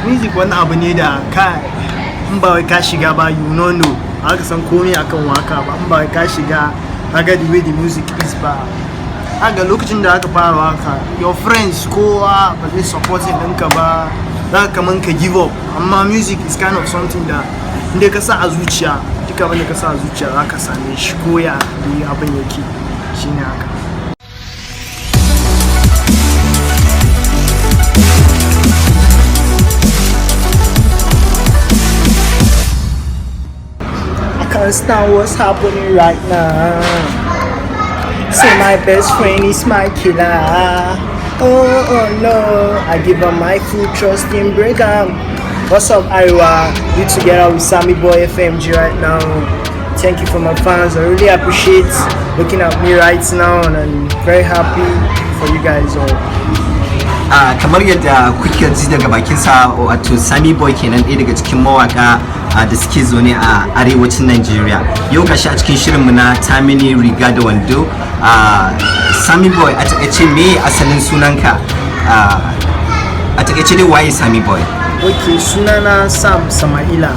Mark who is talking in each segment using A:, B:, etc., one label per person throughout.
A: Music wani abu ne da ka in ba wai ka shiga ba, you no know, aka san komai akan waka ba in ba wai ka shiga kaga the way the music is ba. Haka lokacin da aka fara waka, your friends, kowa ba zai supporting ɗinka ba, za ka kaman ka give up. Amma music is kind of something da inda ka sa a zuciya, duka abin da ka sa a zuciya za ka same shi, ko ya da abin yake, shine haka. I can't stand what's happening right now. Say my best friend is my killer. Oh no, I give her my full trust in Brigham. What's up, Arewa? You together with Sammy Boy FMG right now. Thank you for my fans. I really appreciate looking at me right now, and I'm very happy for you guys all.
B: Kamar yadda kuke ji daga bakinsa, wato Sammy Boy kenan, ɗaya daga cikin mawaka da suke zaune a arewacin Nigeria. Yau gashi a cikin shirinmu na Tamini Riga da Wando. Sammy Boy, a takaice me asalin sunanka? A takaice dai, waye Sammy Boy?
A: Okay, sunana Sam Samaila.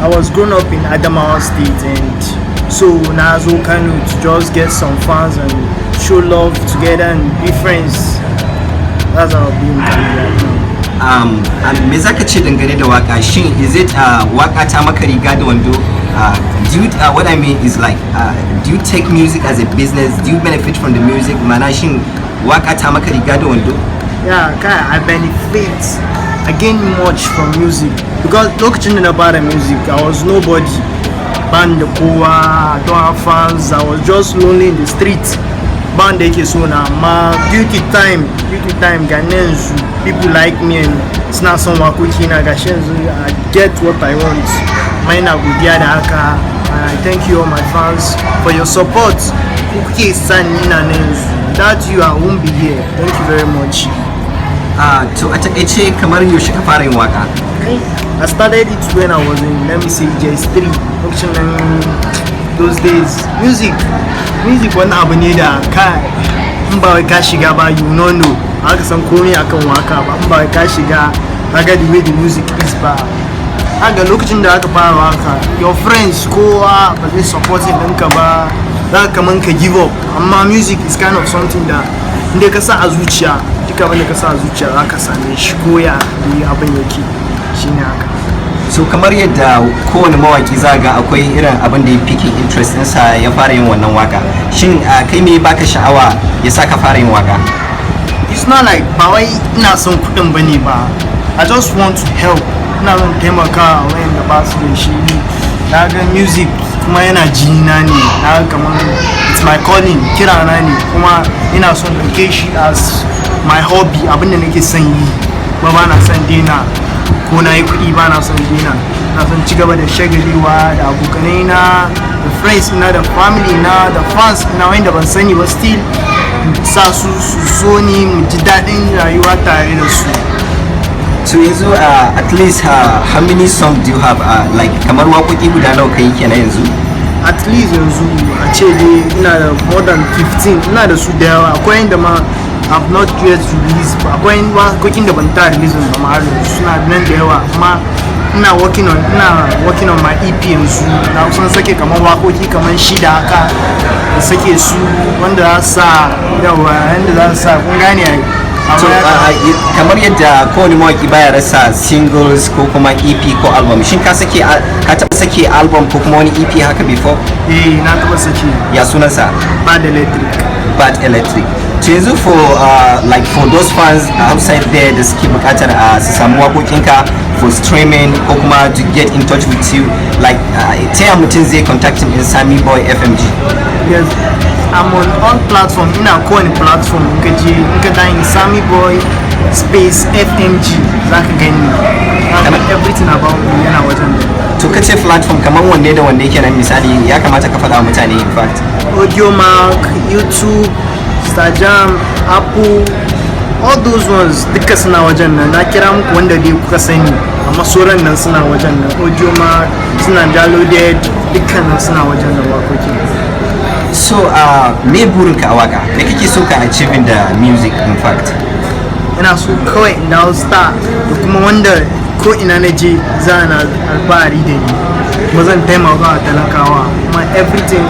A: I was grown up in Adamawa State, and so na zo Kano to just get some fans and show love together and be friends. That's how I've been in Kano right now.
B: Me zaka ce dangane da waka? Shin is it waka ta maka riga da wando? Do you, what I mean is like, do you take music as a business? Do you benefit from the music? Mana shin waka ta maka riga da wando?
A: Yeah, kai, I benefit. I gain much from music because lokacin da na fara music, I was nobody. Ban da kowa, I don't have fans. I was just lonely in the street. Ban da yake so na, amma due to time, ga nan yanzu people like me and suna son wakoki na. Gashi yanzu I get what I want. Amma ina godiya da haka, and I thank you all my fans for your support. Ku kuke sa ni ina nan yanzu. Without you, I won't be here. Thank you very much.
B: To, a takaice kamar yaushe ka fara yin waka?
A: I started it when I was in, let me say, JS3. Lokacin nan, those days, music wani abu ne da ka in ba wai ka shiga ba, you no know, aka san komai akan waka ba in ba wai ka shiga kaga the way the music is ba. Haka lokacin da aka fara waka, your friends, kowa ba zai supporting ɗinka ba, za ka kaman ka give up. Amma music is kind of something da inda ka sa a zuciya, duka abin da ka sa a zuciya za ka same shi, ko ya da abin yake, shine haka.
B: So kamar yadda kowane mawaki za ga akwai irin abin da ya picking interest ɗinsa ya fara yin wannan waka, shin kai me baka sha'awa ya sa ka fara yin waka?
A: It's not like, ba wai ina son kuɗin bane ba. I just want to help. Ina son taimaka wayanda ba su da shi. Na ga music kuma yana jina ne, na ga kamar it's my calling, kirana ne, kuma ina son ɗauke shi as my hobby, abinda nake son yi, kuma ba na son daina. Ko na yi kuɗi, ba na son daina. Na son ci gaba da shagalewa da abokanai na, da friends na, da family na, da fans na wanda ban sani ba, still sa su su so ni, mu ji daɗin rayuwa tare da su.
B: So yanzu at least how many songs do you have? Like kamar waƙoƙi guda nawa kai kenan yanzu?
A: At least yanzu a ce dai ina da more than 15. Ina da su da yawa. Akwai inda ma I've not yet released, akwai waƙoƙin da ban ta release ba ma har yanzu, suna nan da yawa. Amma ina working on my EP yanzu. Na kusan sake kamar waƙoƙi kamar shida haka da sake su, wanda za su sa yawa, wanda za su sa kun gane ai.
B: So kamar yadda kowane mawaki baya rasa singles ko kuma EP ko album, shin ka taɓa sake album ko kuma wani EP haka before?
A: Eh, na taɓa sake.
B: Ya sunansa?
A: Bad Electric.
B: Bad Electric. To yanzu for like for those fans outside there da suke bukatar su samu waƙoƙinka for streaming ko kuma to get in touch with you, like ta ya mutum zai contacting in Sammy Boy FMG?
A: Yes, I'm on all platform. Ina kowane platform. In ka je, in ka typing Sammy Boy space FMG, za ka gani. Za ka everything about me yana wajen da.
B: To, ka ce platform, kamar wanne da wanne kenan? Misali, ya kamata ka faɗa wa mutane in fact.
A: Audiomack, YouTube, Instagram, Apple, all those ones duka suna wajen nan. Na kira muku wanda dai kuka sani, amma sauran nan suna wajen nan. Audiomack suna downloaded, dukkanin suna wajen nan wakokin.
B: So me burinka a waka? Me kake so ka achieving da music in fact?
A: Ina so kawai in dawo star da kuma wanda ko ina na je za na alfahari da ni, kuma zan taimaka wa talakawa, kuma everything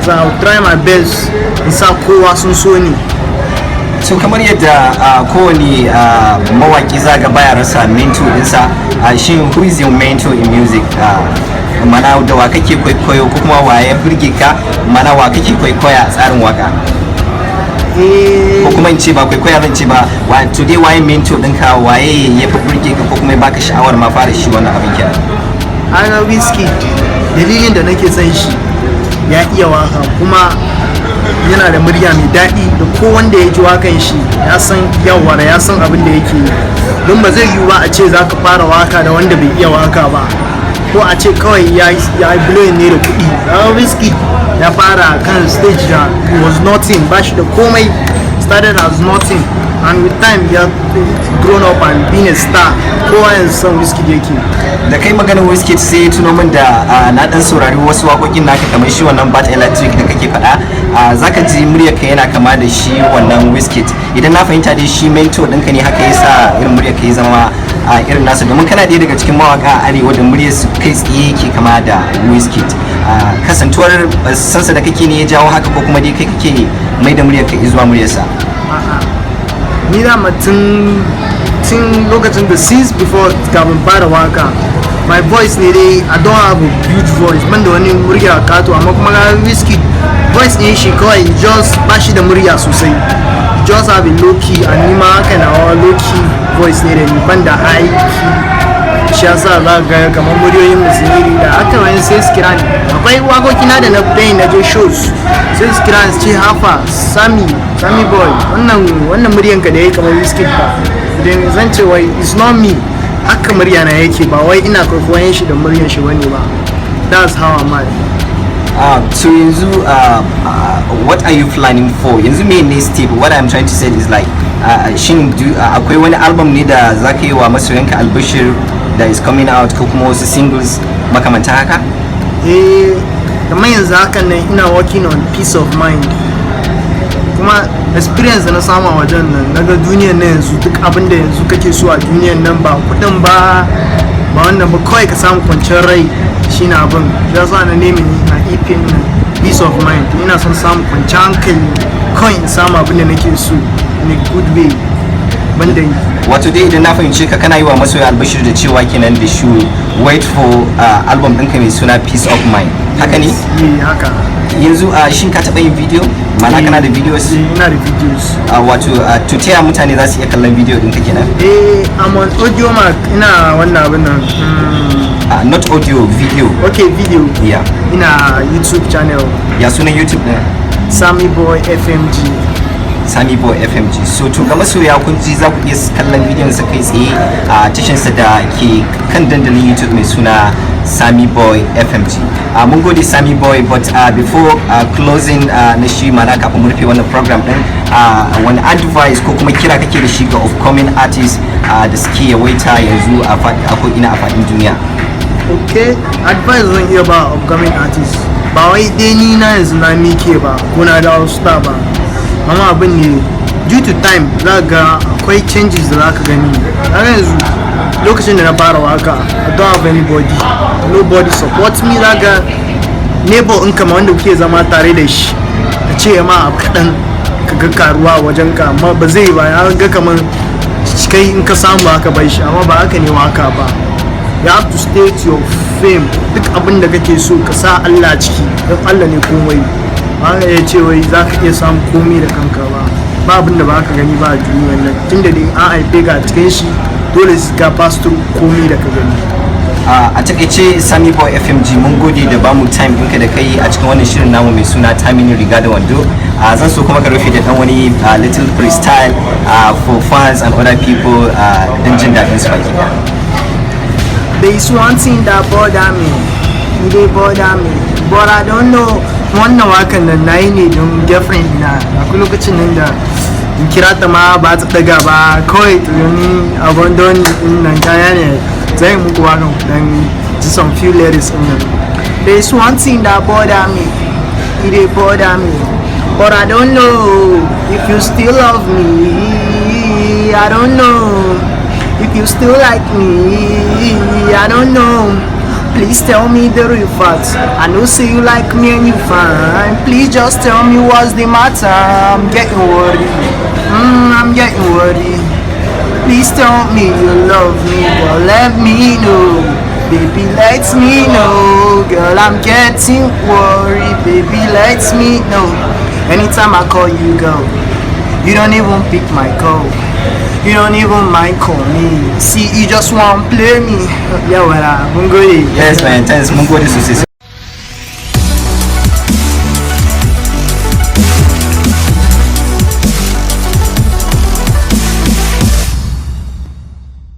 A: so I'll try my best in sa kowa sun so ni.
B: So kamar yadda kowane mawaki za ga baya rasa mentor dinsa, shin who is your mentor in music? Mana da wa kake kwaikwayo, ko kuma wa ya burge ka, mana wa kake kwaikwaya a tsarin waka?
A: Eh.
B: Ko kuma in ce ba kwaikwaya zan ce ba, wa today waye mentor ɗinka, waye ya fi burge ka ko kuma ya baka sha'awar ma fara shi wannan abin kenan?
A: Ana Wizkid. Dalilin da nake son shi, ya iya waka kuma yana da murya mai daɗi, da ko wanda ya ji wakan shi ya san yawara, ya san abin da yake yi, don ba zai yiwu ba a ce za ka fara waka da wanda bai iya waka ba, ko a ce kawai ya yi blowing ne da kuɗi. Wizkid ya fara kan stage da he was nothing, ba shi da komai, started as nothing, and with time ya grown up and been a star. Kowa yanzu son Wizkid yake.
B: Da kai maganar Wizkid sai ya tuno min da na dan saurari wasu waƙoƙin naka, kamar shi wannan Bad Electric da kake faɗa, zaka ji muryar ka yana kama da shi wannan Wizkid. Idan na fahimta dai, shi mentor ɗinka ne, haka yasa irin muryar ka ya zama a irin nasa, domin kana ɗaya daga cikin mawaka a arewa da muryar su kai tsaye ke kama da Wizkid. Kasantuwar sansa da kake ne ya jawo haka, ko kuma dai kai kake mai da muryar ka zuwa muryarsa?
A: A'a, ni dama tun lokacin da, since before, kafin fara waka, my voice ne dai, I don't have a huge voice, ban da wani murya kato, amma kuma ga Wizkid, voice ɗin shi kawai just ba shi da murya sosai, just have a low key, and ni ma haka nawa low key voice ne da ni, ban da high key. Shi yasa za ga kamar muryoyin mu sun iri da haka. Wani sai su kira ni, akwai wakoki na da na play na je shows, sai su kira ni su ce, "Hafa Sami, Sami Boy, wannan muryan ka da yayi kamar Wizkid ba." Idan zan ce wai it's not me, haka murya na yake, ba wai ina kwaikwayon shi da muryan shi bane ba. That's how I'm at.
B: So yanzu what are you planning for yanzu? Me ne step? What I'm trying to say is like, shin akwai wani album ne da za ka yi wa masoyanka albishir that is coming out, ko kuma wasu singles makamanta haka?
A: Eh, kamar yanzu hakan nan ina working on Peace of Mind. Kuma experience da na samu a wajen nan, naga duniyar nan yanzu, duk abin da yanzu kake so a duniyar nan, ba kudin ba, ba wannan ba, kawai ka samu kwanciyar rai shine abin. Ya sa na nemi na EP nan Peace of Mind. Ina son samun kwanciyar hankali, kawai in samu abin da nake so in a good way, banda
B: Wato dai idan na fahimce ka, kana yi wa masoya albishir da cewa kenan da should wait for album ɗinka mai suna Peace of Mind, haka ne?
A: Eh, haka.
B: Yanzu shin ka taɓa yin video? Ma'ana kana da videos?
A: Eh, ina da videos.
B: Wato to taya mutane za su iya kallon video ɗinka kenan?
A: Eh, I'm on Audiomack, ina wannan abin nan.
B: Not audio, video.
A: Okay, video.
B: Yeah.
A: Ina YouTube channel.
B: Ya sunan YouTube ɗin?
A: Sammy Boy FMG.
B: Sami Boy FMG. So to ga masoya, kun ji, za ku iya kallon bidiyon sa kai tsaye a tashinsa da ke kan dandalin YouTube mai suna Sami Boy FMG. Mun gode, Sami Boy, but before closing na shi, mana kafin mu rufe wannan program din, wani advice ko kuma kira kake da shi ga upcoming artists da suke yawaita yanzu a ko ina a faɗin duniya?
A: Okay, advice zan iya ba upcoming artists, ba wai dai ni na yanzu na mike ba ko na dawo star ba, amma abin ne due to time za ga akwai changes da za ka gani. Har yanzu lokacin da na fara waka, I don't have anybody, nobody support me. Za ga neighbor in kama wanda kuke zama tare da shi, ka ce ma abu kaɗan ka ga karuwa a wajen ka, amma ba zai ba, ya ga kamar kai in ka samu haka bai shi, amma ba haka ne waka ba. You have to state your fame. Duk abin da kake so, ka sa Allah ciki, don Allah ne komai. Ba ka iya ce wai za ka iya samun komai da kanka ba. Ba abin da ba ka gani ba a duniyar nan, tunda dai an haife ka a cikin shi, dole sai ka pass through komai da ka gani.
B: A takaice, Sami Boy FMG, mun gode da bamu time ɗinka da kai a cikin wannan shirin namu mai suna Tamini Riga da Wando. Zan so kuma ka rufe da dan wani little freestyle for fans and other people don jin daɗin su baki ɗaya.
A: There is one thing that bother me, e dey bother me, but I don't know. Wannan wakan nan nayi ne don girlfriend na. Akwai lokacin nan da in kira ta ma ba ta daga ba, kawai to ni abandon din nan kaya ne. Zai muku wakan dan ji some few lyrics din nan. There is one thing that bother me, e dey bother me, but I don't know if you still love me. I don't know if you still like me. I don't know. Please tell me the real facts. I know say you like me and you fine. Please just tell me what's the matter. I'm getting worried. I'm getting worried. Please tell me you love me, girl. Let me know. Baby, let me know. Girl, I'm getting worried. Baby, let me know. Anytime I call you, girl, you don't even pick my call. You don't even mind call me. See, you just want play me. Yeah, well, I'm going.
B: Yes man, thanks, mun gode sosai.